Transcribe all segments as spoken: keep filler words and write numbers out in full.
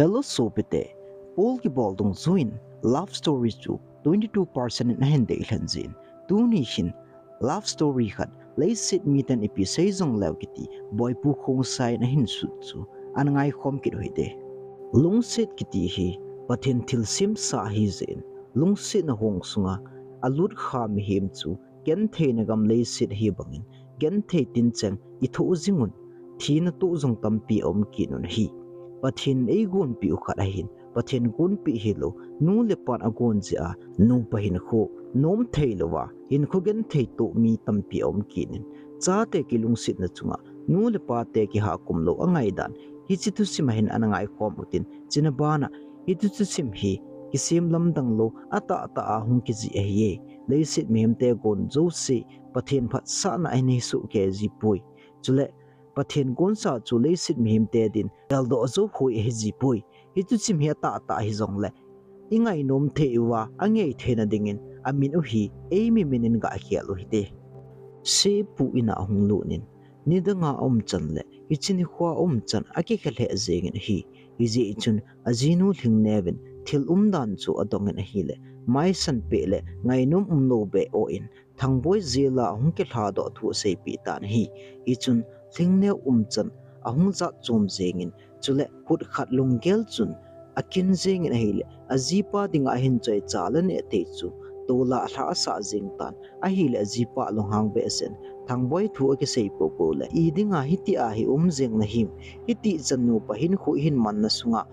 Hello sopite, Paul kibol dungjuiyin love story chu twenty two percent in ahin deilhen jin, tuni hin love story khat leiset miten ipi sei jongleu kiti Boipu Khongsai in ahin sut chu ana ngaikhom kit u hite. Lungset kiti hi Pathen thilsemsa ahi jeh in, lungsetna hong sunga alut kha mihem chu gentheina gam leiset ahi bangin, genthei tincheng ithoh jingun, thina toh jong tampi aum kit un ahi. Pathen eigonpeh u khat ahin, Pathen gonpeh hilou, nu le pan agon jeh a nupa hinkho nom theilouva hinkho genthei toh mi tampi aum kit in, chate kilungsetna chunga nu le pate kihakum lou angaidan, hiche thusim a hin ana ngaikhom utin, chuna bana hiche thusim hi kisem lamdang lou atahtah a hung kijih ahiye. Leiset mihemte gon jouse Pathen phatsahna ahin hisoh kei jipoi. Chule Pathen gonsa chu leiset mihemte din geldoh jou hoi ahi jipoi. Hiche thusim hi atahtah hijongle ingainom thei uva angei theina dingin amin u hi eimi min in gakhel u hite. Sepu in a ahung lut in, nidanga aumchan le hiche nikhoa aumchan akikhe lheh jengin ahi. Hijeh chun ajinu Lhingneuvin thil umdan chu adongin ahile, maisan peh le ngainom umlou beh o in, Thangboi jail a ahung kilhadoh thu aseipeh tan ahi. Hichun Lhingneu umchan ahung jat chom jengin, chule khut khat lunggel chun akin jengin ahile, ajipa dinga ahin choicha le neh thei chu tola alhah asah jeng tan ahile, ajipa lunghang behseh in Thangboi thu akisei poupou le, idinga hitia hi um jeng nahim, hitih chan nupa hinkho ihin manna sunga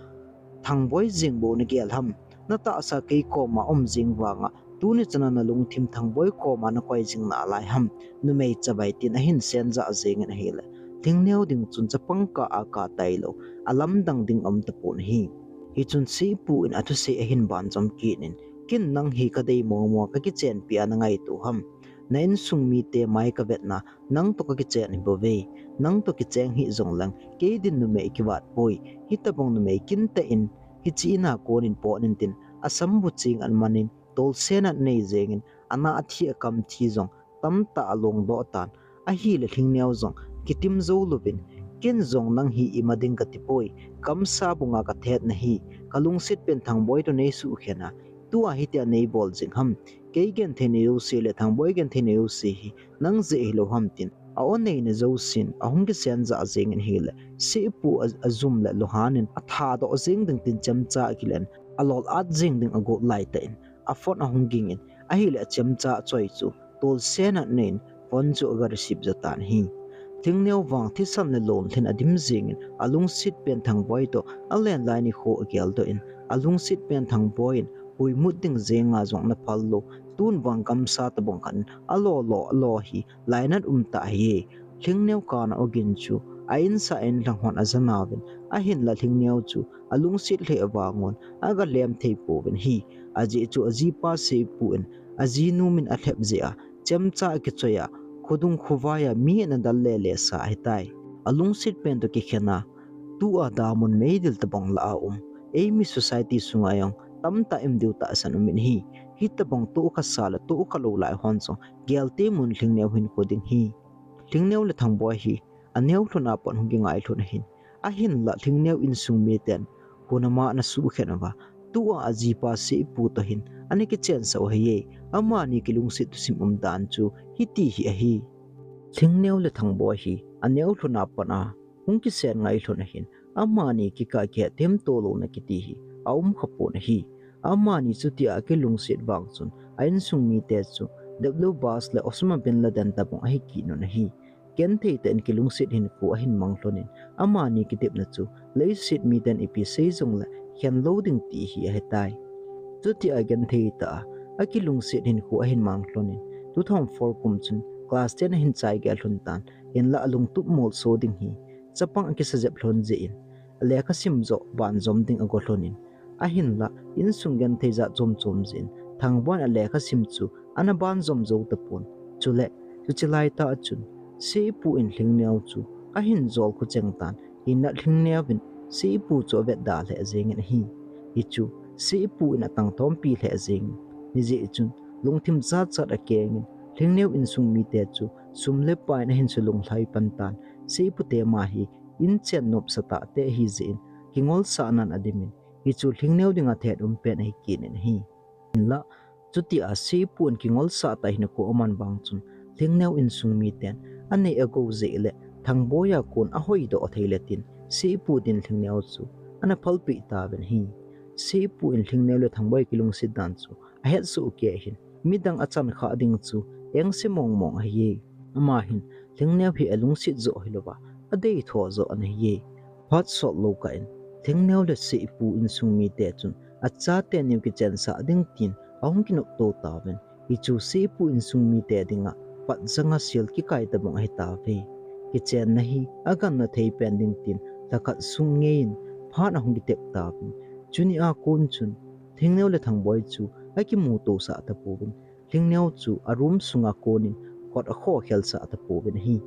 Thangboi jeng bou nagel ham, natahsa kei koma um jeng vanga tuni chana nalungthim Thangboi koma nakoi jing nalai ham, numei chavai, tin ahin senjah jengin ahile, Lhingneu ding chun chapang kah a kah tailou, alamdang ding aum tapon ahi. Hichun Sepu in athusei ahin banjom kit in, ken nang hi kadei mong mong a kakichenpi a nangaito ham, na insung mite mai kavetna nangtoh kakichen hibouve, nangtoh kicheng hih jongleng kei din numei kivat poi, hitobang numei kintah in hiche ina konin pot in tin, asambu ching anmanin tolsen anei jengin, ana athi akamthi jong tamtah alongdoh tan ahile, Lhingneu jong kitim jou louvin, ken jong nang hi ima ding katipoi, kamsa bunga kathet nahi, kalungset pen Thangboi toh neisuhkhen a, tua hitia neibol jing ham, kei gentheina jouse le Thangboi gentheina jouse hi nang jeh hilou ham, tin a-o neina jousen ahung kisenjah jengin ahile, Sepu a, ajum le lunghang in athadoh jeng ding tin chemcha akilen, alol at jeng ding agot laitah in aphone ahung gingin ahile, achemcha achoi chu tolsen anei in phone chu aga receive jatan ahi. Lhingneu vang thisan le lonlhin adim jengin, alungset pen Thangboi toh alen lai nikho ageldoh in, alungset pen Thangboi in huimut ding jenga jong naphal lou, tun vang kamsa tobang khat in alo lo alo hi lainat umtah ahi. Lhingneu kana ogin chu a-insah inlhang hon ajanauvin, ahinla Lhingneu chu alungset lheh vangun aga lem thei pouvin ahi. Ajeh chu ajipa Sepu in ajinu min alhep jeh a, chemcha akichoi a, khodung khovai a mi ana dal lele sa ahitai. Alungset pen toh kikhen a, tua damun meidil tobang lah a um, eimi society sunga jong tamtah im diu tahsan umin ahi. Hitobang tohkhasa le tohkhalou lai hon jong gelte mun Lhingneu hinkho ding ahi. Lhingneu le Thangboi hi aneo lhun a pat hung kingailhun ahin, ahinla Lhingneu insung miten hunama ana suhkhen uva, tua ajipa Sepu toh hin ana kichensah u ahiye. Amani kilungset thusim umdan chu hiti hi ahi. Lhingneu le Thangboi hi aneo lhun a pat a hung kisen ngailhun ahin, amani kikah kihethem tolouna kiti hi aum khapon ahi. Amani chutia akilungset vang chun a-insung mite chu W Bush le Osama bin Laden tobang ahi kit un ahi. Genthei tah in kilungset hinkho ahin mang lhonin, amani kitepna chu leiset miten ipi sei jongle khen lou ding ti hi ahitai. Chutia genthei tah a akilungset hinkho ahin mang lhonin, two thousand four kum chun class ten ahin chai gel lhon tan, hinla alungtup molso ding hi chapang akisa jep lhon jeh in, alekha sim joh banjom ding ago lhonin, ahinla insung genthei jat chom chom jeh in Thangboi in alekha sim chu ana banjom jou tapon. Chule chuche laitah chun Sepu in Lhingneu chu ahin jol khu cheng tan, hinla Lhingneuvin Sepu chu avetda lheh jengin ahi. Hichu Sepu in atangthompi lheh jengin, hijeh chun lungthim jat jat akengin, Lhingneu insung mite chu sum le pai in ahin sulunglhai pan tan. Sepu tema hi inchen nopsa tah te ahi jeh in, kingolsahnan adimin, hichu Lhingneo dinga thet um pen ahi kit in ahi. Hinlah, chutia Seipu in kingolsah tah in akou aman vang chun, Lhingneo insung miten anei agou jeh le Thangboi a kon ahoidoh thei le tin, Seipu din Lhingneo chu ana phalpeh tauvin ahi. Seipu in Lhingneo le Thangboi kilungset dan chu ahetsoh kei hin, midang achan khah ding chu engse mongmong ahiye. Ama hin Lhingneo hi alungset joh hilouva, adei tho joh ana hiye. Phat sot lou kah in, Lhingneo le Seipu insung mite chun, achate niu kichensah ding tin ahung kinopto tauvin, hichu Seipu insung mite dinga patjanga sel kikai tabang ahitauve. Kichenna hi agamna thei pen ding tin, lhakhat sung ngeiyin phat ahung kitep tauvin, chunia kon chun, Lhingneo le Thangboi chu akimutosah tapouvin, Lhingneo chu a room sunga konin kot akhokhelsah tapouvin ahi.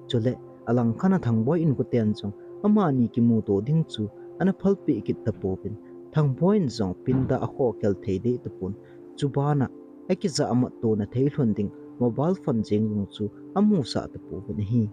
Chule, alangkhat a Thangboi inkoten jong amani kimuto ding chu ana phalpeh kit tapouvin, Thangboi in jong pinda akhokhel thei deh tapon, chubana akijah amat tona thei lhon ding mobile phone jeng jong chu amusah tapouvin ahi.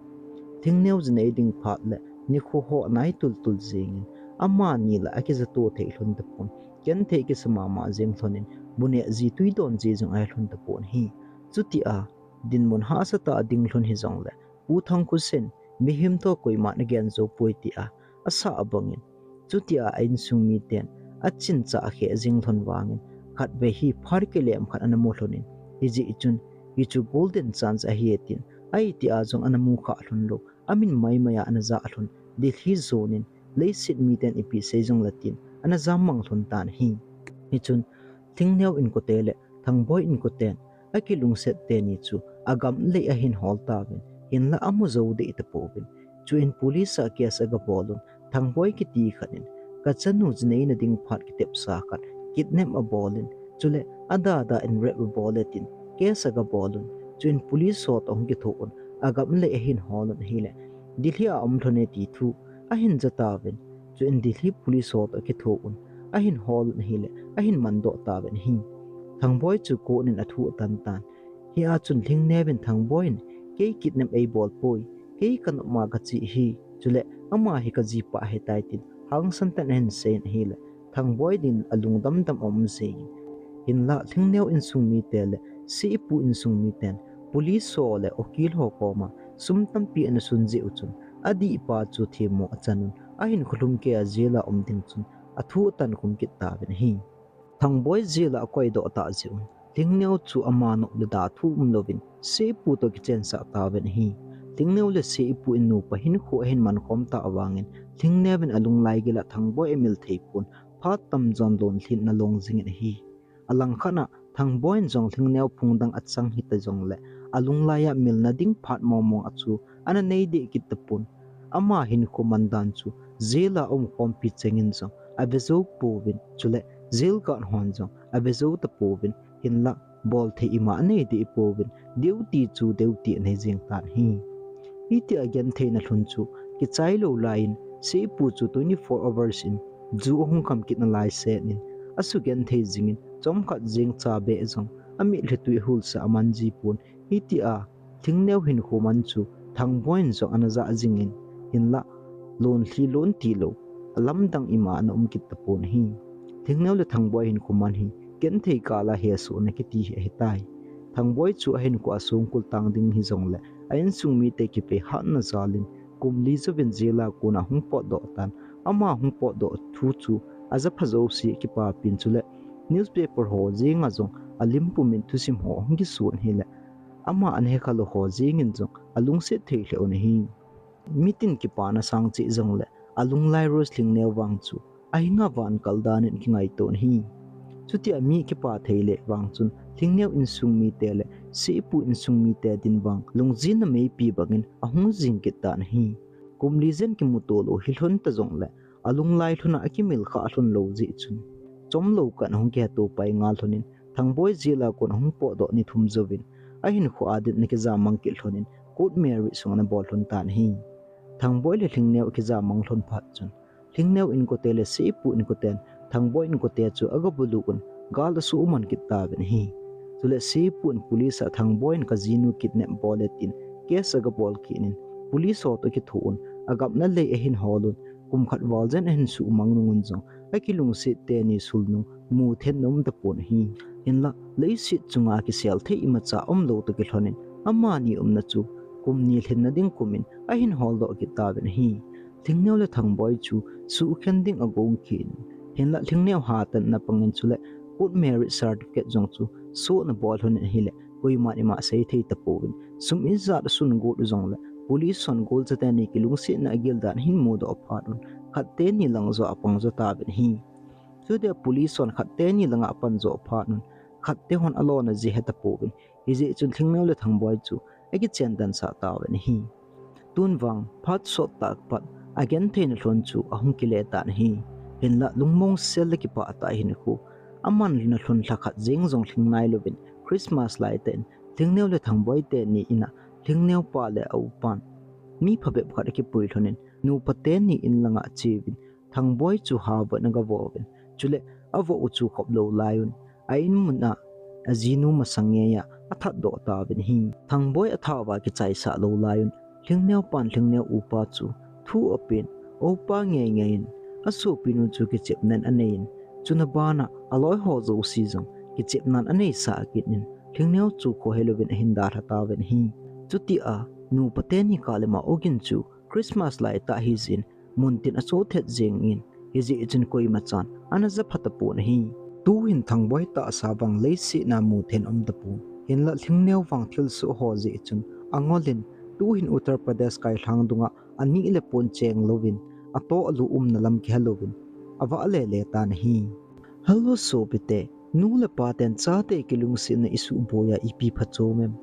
Lhingneo jinei ding phat le nikho ho nai tultul jengin, amani la akijato thei lhon tapon, genthei kisa mama jeng lhonin, bu neh ji twi don ji jong ahi lhon tapon ahi. Chutia dinmun hahsatah a ding lhon hijongle, Pu Thangkhosen, mihem toh koiman agen jou poi tia asah bangin, chutia a insung miten achinchah akheh jing lhon vangin, khatvei hi phat kilem khat ana mu lhonin, hijeh chun, hichu golden chance ahi tin, ahitia jong ana mukhah lhon lou, amin maimai a ana jah lhon, Delhi jonin, leiset miten ipi sei jongle tin, ana jammang lhon tan ahi. Hichun, Lhingneo inkote le Thangboi inkoten akilungset teni chu agam lei ahin hol tauvin, hinla amu jou deh tapouvin. Chuin police a case agabol un, Thangboi kiti khat in, kachanu jineina ding phat kitepsa khat kidnap abolin, chule adada in rape abol e tin case agabol un, chuin police ho toh ahung kithoh un, agam lei ahin hol un ahile, Delhi a um lhon e ti thu ahin ja tauvin, chuin Delhi police ho toh akithoh un, ahin hol un ahile, ahin mandoh tauvin ahi. Thangboi chu court in athu atan tan. Hia chun Lhingneovin Thangboi in, kei kidnap eibol poi, kei kanop ma kache ahi, chule ama hi kajipa ahitai tin, hangsan tah in ahin seiyin ahile, Thangboi din alungdam dam aum jengin. Hinla Lhingneo insung mite le Seipu insung miten, police ho le ukil ho koma sum tampi ana sun jeh u chun, adihpa chu themmo achan un, ahinkho lhumkeiya jail a um ding chun, athu atan khum kit tauvin ahi. Thangboi jail a akoidoh tah jeh un, Lhingneo chu ama nop le da thu umlouvin, Seipu toh kichensah tauvin ahi. Lhingneo le Seipu in nupa hinkho ahin mankhom tah vangin, Lhingneovin alunglai gil a Thangboi amil thei pon, phat tamjon lonlhinna long jingin ahi. Alangkhat a, Thangboi in jong Lhingneo phung dang achang hita jongle, alunglai a milna ding phat mongmong a chu ana nei deh kit tapon. Ama hinkho mandan chu, jail a umkhompi chengin jong ave jou pouvin, chule jail guard hon jong ave jou tapouvin, hinla bolthei ima anei deh pouvin, duty chu duty anei jeng tan ahi. Hitia gentheina lhon chu kichai lou laiyin, Seipu chu twenty-four hours in ju ahung kham kit nalai setin, asugenthei jingin, chomkhat jeng cha beh jong amitlhi twi ahulsa aman ji pon, hitia Lhingneo hinkho man chu Thangboi in jong ana jah jingin, hinla lonlhi lon tilou, alamdang ima ana um kit tapon ahi. Lhingneo le Thangboi hinkho man hi genthei kal a hesohna kiti hi ahitai. Thangboi chu ahinkho a songkul tang ding hijongle, a insung mite kipei hatna jalin, kum li jouvin jail a kona hung potdoh tan, ama hung potdoh thu chu ajapha jouse kipapin, chule newspaper ho jenga jong alim pumin thusim ho ahung kisun ahile, ama ana hekhalou ho jengin jong alungset thei lheh un ahi. Mitin kipana sang cheh jongle, alunglai Rose Lhingneo vang chu ahinga van kal danin kingaito un ahi. Chutia mi kipa thei le vang chun, Lhingneo insung mite le Seipu insung mite din vang lungjinna meipi bangin ahung jing kit tan ahi. Kum li jen kimuto lou hilhon ta jongle, alunglai lhon a akimil khah lhon lou jeh chun, chomlou kah in ahung kiheto pai ngal lhonin, Thangboi jail a kon ahung potdoh ni thum jouvin, ahinkho a din ana kijamang kit lhonin, court marriage jong ana bol lhon tan ahi. Thangboi le Lhingneo akijamang lhon phat chun, Lhingneo inkote le Seipu inkoten, Thangboi inkote chu agabulu un, gal asuhman kit tauvin ahi. Chule Seipu in police a Thangboi in kajinu kidnap bol e tin case agabol kit in, police ho toh kithoh un, agamna lei ahin hol un, kum khat val jen ahin suhmang nungun jong akilungset teni sulnung muthen aum tapon ahi. Hinlah leiset chunga kisel thei imacha umlou toh kilhonin amani umna chu kum ni lhinna ding kumin ahin holdoh kit tauvin ahi. Lhingneo le Thangboi chu suhkhen ding agong kit in, hinlah Lhingneo hatah in ana pangin chule court marriage certificate jong chu sohna bol lhonin ahile koiman ima sei thei tapouvin, sum ijat asun got u jongle police hon golcha teni kilungsetna agil dan ahin mudoh phat un khat teni lang joh apang jo tauvin ahi. Chutia police hon khat teni langa apan joh phat un khat te hon alona ji hetapouvin, hijeh chun Lhingneo le Thangboi chu akichen dansah tauvin ahi. Tun vang phat sottah pat agentheina lhon chu ahung kile tan ahi. Hinlah lungmong sel le kipah tah hinkho amanna lhon lhakhat jeng jong lhing nailouvin Christmas laitah in Lhingneo le Thangboi teni in'a Lhingneo pa le aupan mi phabep khat akipui lhonin nupa teni in langa acheuvin Thangboi chu havoh in agavoh uvin, chule avoh u chu khoplou laiun a-in mun'a ajinu masang ngeiya athatdoh tauvin ahi. Thangboi athah uva kichaisah lou laiun Lhingneo pan Lhingneo upa chu thu apen, aupa ngeingei in asopinu chu kichepna in aneiyin, chuna ban'a aloi ho jouse jong kichepnan aneisah kit in Lhingneo chu khohelouvin ahin dalha tauvin ahi. Chutia nupa teni kah le ma ogin chu Christmas laitah hijeh in muntin acho thet jengin, hijeh chun koimachan ana japha tapon ahi. Tuhin Thangboi tahsa vang leiset'a muthen um tapon, hinlah Lhingneo vang thilsoh ho jeh chun angolin, tuhin Uttar Pradesh kailhang dunga ani le pon chenglouvin, atoh alu umna lam kihalouvin avah lele tan ahi. Hello sopite, nu le paten chate kilungsetna isuhboiya ipi phachom em?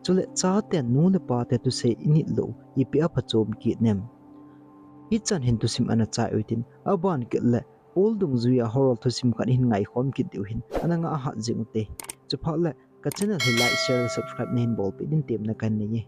Chule chaten nu le pate thusei init lou ipia phachom kit nem? Hichan hin thusim ana chai uhitin, aban kit le ol dungjuiya horror thusim khat hin ngaikhom kit diu hin ana ngah ahat jing ute. Chuphat le ka channel hi like, share, subscribe nahin bolpeh din temna kahin neiye.